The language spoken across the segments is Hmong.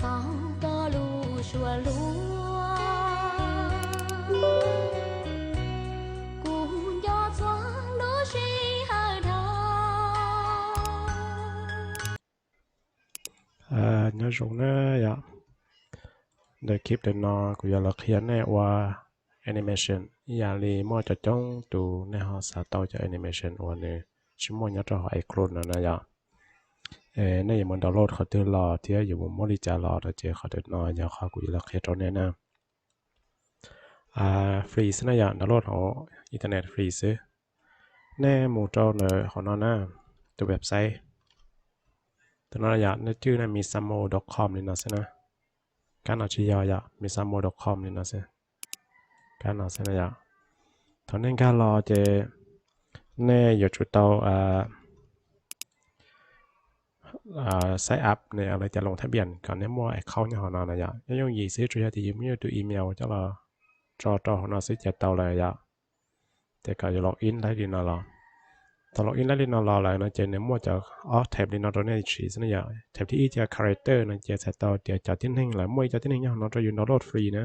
Paub koj lub suab hluas, kuv nco txhua lub sij hawm dhau. Nyob zoo na yom, ntawm clip ntawm no kuv yuav los qhia nej ua animation ib yam li muaj coob coob tus nej ho xav tau cov animation uas nws tsis muaj nyob rau hauv iClone no na yom. Nej yuav mus download qhov twg los thiab yuav mus muab li cas los no ces qhov ntawm no yog qhov kuv yuav los qhia rau nej na. Free xwb na yom, download hauv internet free xwb. Nej mus rau ntawm hauv no na, tus website, tus no yom, nej cwj na misamo dot com li no xwb na. Kab no tsis yog yom, misamo dot com li no xwb. Kab no xwb na yom. Thaum nej nkag los ces nej yuav tsum tau sign up ne, lawv cov loos thab npias kom nej muaj account nyob hauv no na yom. Nyob yooj yim xwb, tsuas yog tias yus muaj yus tus email coj los tso rau hauv no xwb ces tau lawm yom. Ces kom yus log in laib li no los. Thaum log in laib li no los lawm no ces nws muaj cov ob theb li no rau nej siv xwb na yom. Theb thib ib ces character no ces txhais tau tias cov tib neeg, lawv muaj ib co tib neeg nyob hauv no rau yus download free na.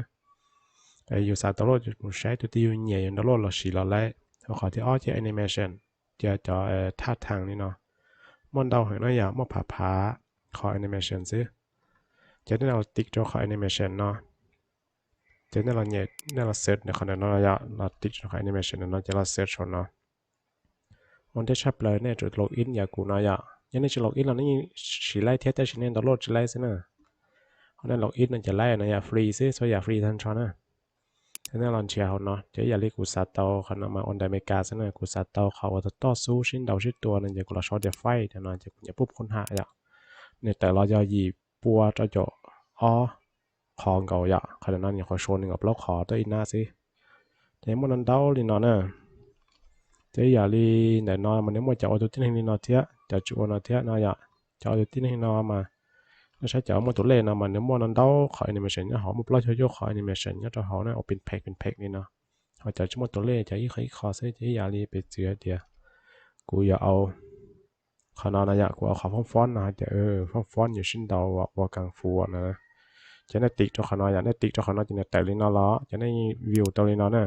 Yus xav download mus saib tus twg yus nyiam yus download los siv los laib. Ho qhov thib ob ces animation, ces cov thaj thaj li no muaj ntau heev no yom, muaj phav phav qhov animation xwb. Ces nej los tiv rau qhov animation no, ces nej los search qhov ntawm no yom, los tiv rau qhov animation no ces los search hauv no. Ua ntej tshaj plaws nej tsum log in yam kuv no yom. Yog nej tsis log in los nej yeej siv laib thiab, tab sis nej download tsis laib xwb na. Ho nej log in no ces laib no yom, free xwb, txhua yam free tag nrho na. Ces nej los nrhiav hauv no, ces ib yam li kuv xav tau qhov no mas ua ntawv Amelikas xwb na, kuv xav tau qhov uas toj xub sib ntaus sib tua no ces kuv los sau tias fight no ces kuv nyem pub khun ham yom. Nws tawm los yog yim pua rau caum ob qhov nkaus yom, qhov ntawm no nyuam qhuav sau nees nkaum plaub qhov tuaj ib nab xwb. Ces muaj ntau ntau li no na. Ces ib yam li ntawm no mas nws muaj cov ua tus tib neeg li no thiab, cov tsis ua no thiab no yom. Cov ua tus tib neeg no mas, nej saib cov muaj tus lej no mas nws muaj ntau ntau qhov animation nyob hauv, muaj plaub caug cuaj qhov animation nyob rau hauv na, ua pin phem pin phem li no. Ho cov tsis muaj tus lej, cov ib qho ib qho xwb, ces ib yam li piv txwv hais tias kuv yuav au qhov no no yom, kuv au qhov foob fob no hais tias foob fob yuav sib ntaus ua kung fu no. Ces nej tiv rau qhov no yom, nej tiv rau qhov no ces nws tawm li no los, ces nej view tau li no na.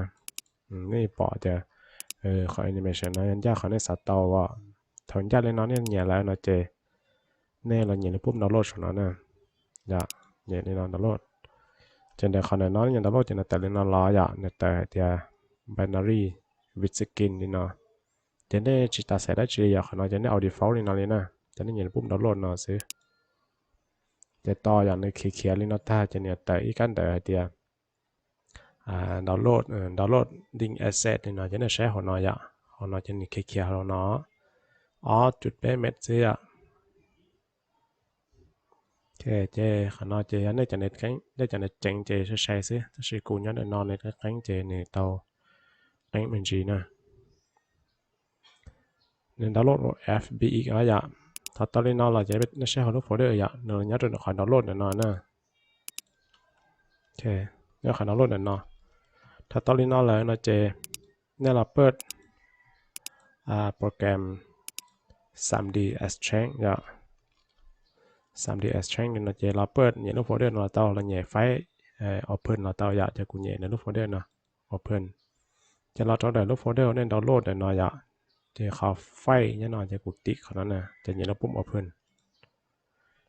Nej pom tias qhov animation no yog ncaj qhov nej xav tau. Thaum ncaj li no nej nyiam lawm no ces nej los nyem lub pub download saum no na. Yom, nyem li no download. Ces ntawm qhov ntawm no nej nyem download ces nws tawm li no los yom, nws tawm hais tias binary with skin li no. Ces nej tsis tas xav dab tsi li yom, qhov no ces nej au default li no li na. Ces nej nyem lub pub download no xwb. Ces tos yom, nws khiav khiav li no tag ces nws tawm ib kab ntawv hais tias download, downloading asset li no, ces nej saib hauv no yom. Hauv no ces nws khiav khiav hauv no ob cuj peb mev xwb yom. Ces qhov no ces yog nej cov nws ceev ces sai sai xwb, tab sis kuv nyob ntawm no nws qeeb qeeb ces nws tau qeeb me ntsis na. Nws download FBX os yom. Thaum tau li no los ces nej saib hauv lub folder yom, nws nyob rau qhov download ntawm no na. Nyob qhov download ntawm no. Thaum tau li no lawm no ces nej los pab program xam D Extract yom. Xam D Extract li no ces los pab nyem lub folder no los tau, los nyem file open los tau yom, ces kuv nyem nws lub folder no open. Ces los rau ntawm lub folder nej download ntawm no yom, ces qhov file nyob no ces kuv tiv qhov no na, ces nyem lub pub open.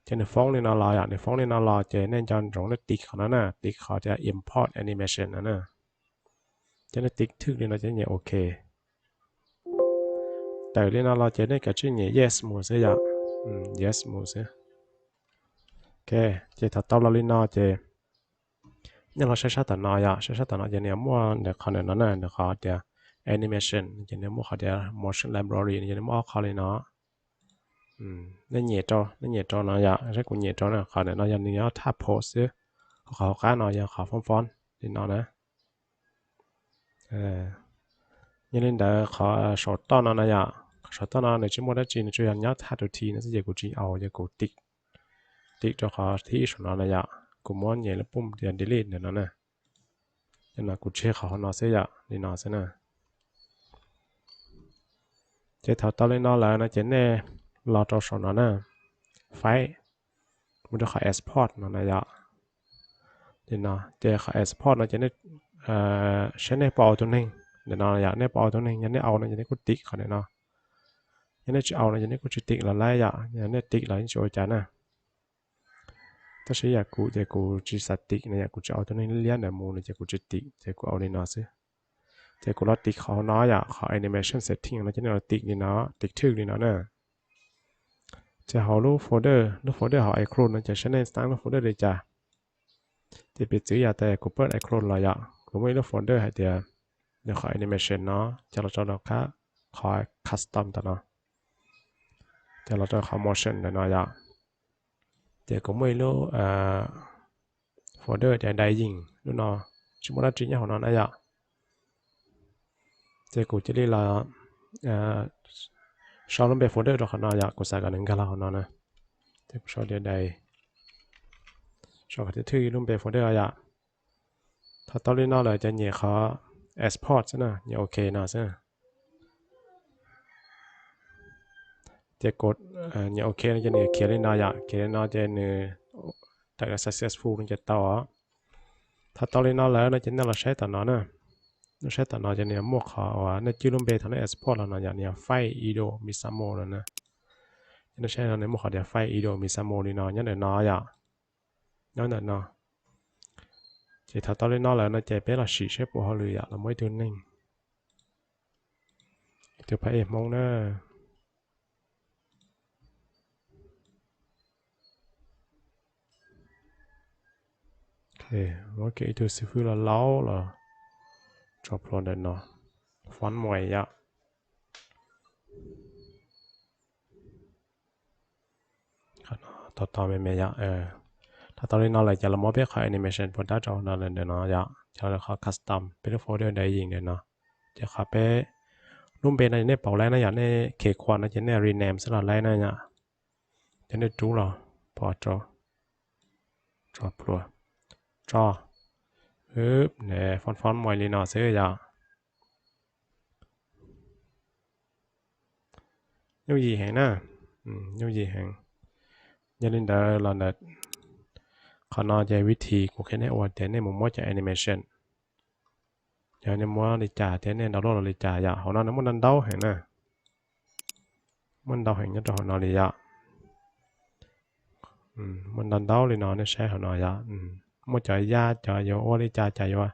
Ces nws foob li no los yom, nws foob li no los ces nej nco ntsoov nej tiv qhov no na, tiv qhov tias import animation no na. Ces nej tiv thwj li no ces nyem ok. Tawm li no los ces nej kav tsij nyem yes mus xwb yom. Yes mus xwb. Ok, ces thaum tau los li no ces nej los saib sab tom no yom, saib sab tom no ces nws yuav muaj ntawm qhov ntawm no na, ntawm qhov tias animation ces nws muaj qhov tias motion library ces nws muaj ob qho li no. Nej nyem rau, nej nyem rau no yom, saib kuv nyem rau na, qhov ntawm no yog nws nyob thaj pose xwb, ho qhov hauv qab no yog qhov foob fob li no na. Yog li ntawd qhov saum toj no na yom, qhov saum toj no nws tsis muaj dab tsi, nws tsuas yog nyob thaj tus T no xwb ces kuv tsis au, ces kuv tiv rau qhov thib ib saum no na yom, kuv muab nyem lub pub tias delete ntawm no na. Ces no kuv tseg qhov hauv no xwb yom, li no xwb na. Ces thaum tau li no lawm no ces nej los rau saum no na, file, mus rau qhov export no na yom. Li no ces qhov export no ces nej, saib nej puas au tus neeg ntawm no yom. Nej puas au tus neeg, yog nej au no ces nej kuj tick qhov ntawm no. Yog nej tsis au no ces nej kuj tsis tick los laib yom, yog nej tick los yeej tsis ua cas na. Tab sis yam kuv ces kuv tsis xav tick no yom, kuv tsis au tus neeg liab ntawd mus no ces kuv tsis tick, ces kuv au li no xwb. Ces kuv los tick qhov hauv no yom, qhov animation setting no ces nej los tick li no, tick thwj li no na. Ces hauv lub folder, lub folder hauv iClone no ces saib nej xtab lub folder li cas. Ces piv txwv yam tas kuv pab iClone los yom, kuv muaj ib lub folder hais tias nws qhov animation no, ces los rau qhov custom ntawm no, ces los rau qhov motion ntawm no yom. Ces kuv muaj ib lub folder tias dai yees, lub no tsis muaj dab tsi nyob hauv no na yom. Ces kuv cia li los sau lub npe folder rau qhov no yom, kuv xav kom nws nkag los hauv no na. Ces kuv sau tias dai, sau kom thwj lub npe folder yom. Thaum tau li no lawm ces nyem qhov export xwb na, nyem ok no xwb. Ces kuv nyem ok no ces nws khiav li no yom, khiav li no ces nws tawm successful no ces tau os. Thaum tau li no lawm no ces nej los saib tom no na. Nej saib tom no ces nws muaj qhov uas nej cwj lub npe thaum nej export los no yom, nws yog file Ido Misamo no na. Ces nej saib no nws muaj qhov tias file Ido Misamo li no nyob ntawm no yom, nyob ntawm no. Ces thaum tau li no lawm no ces peb los sim saib puas hauj lwm yom, los muab ib tug neeg, ib tug phab ej Hmoob na. Muab kiag ib tug xib fwb laus laus los tso plhuav ntawm no, font muaj yom. Tau tau me me yom. Thaum tau li no lawm ces los muab peb qhov animation puas dab rau no lawm ntawm no yom, ces los qhov custom peb lub folder dai yees ntawm no. Ces qhov peb lub npe no nej pauv laib na yom, nej khe khuam no ces nej rename xwb los laib na yom. Ces nej rub los pov rau, tso plhuav, tso, font font muaj li no xwb yom. Yooj yim heev na, yooj yim heev. Yog li ntawd los ntawm qhov no ces vim li kuv qhia nej ua tias nej mus muab cov animation, yog nej muab li cas thiab nej download los li cas yom, hauv no nws muaj ntau ntau heev na. Muaj ntau heev nyob rau hauv no li yom. Muaj ntau ntau li no nej saib hauv no yom. Muaj cov yaj, cov yuav ua li cas, cov yuav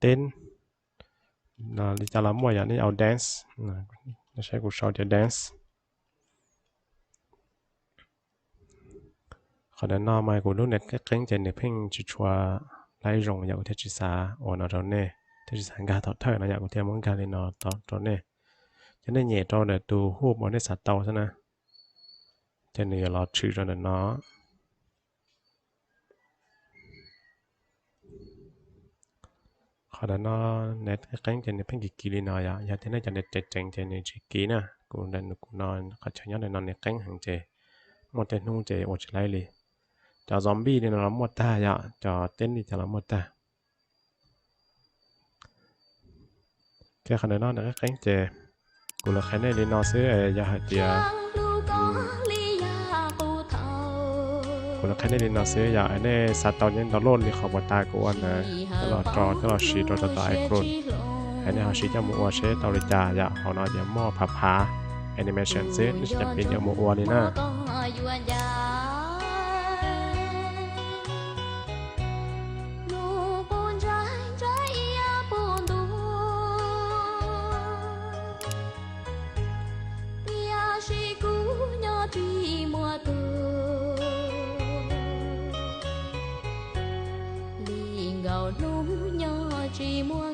teb li cas los muaj yom. Nej au dance, nej saib kuv sau tias dance. Qhov ntawm no mas kuv lub net qeeb qeeb ces nws pheej tsis tshua laib zoo yom, kuv thiaj tsis xav ua no rau nej, thiaj tsis xav nkag thaum thawj no yom, kuv thiaj muab nkag li no rau nej. Ces nej nyem rau ntawm tus hub uas nej xav tau xwb na, ces nws yuav los tshwm rau ntawm no. Qhov ntawm no net qeeb qeeb ces nws pheej kiv kiv li no yom, yog tias nej cov net tseem ceev ces nws tsis kiv na. Kuv ntawm kuv no qhov chaw nyob ntawm no nws qeeb heev ces muaj tej hnub ces ua tsis laib li. Cov zombie li no los muaj tag yom, cov teb li cas los muaj tag. Ces qhov ntawm no nws qeeb qeeb ces kuv los qhia nej li no xwb, yog hais tias kuv los qhia nej li no xwb yom, nej xav tau nej download li qhov puas tas kuv ua ntawd coj los rau, coj los siv rau rau tom iClone, es nej ho siv coj mus ua seb tau li cas yom. Hauv no ces muaj phav phav animation xwb, nej tsis tas pib yuav mus ua li na. Nus quj ntsaig ntsaig iab puag ntuj, tiam sis kuv nyob tsis muaj tug. Li nkaus hnub nyob tsis muaj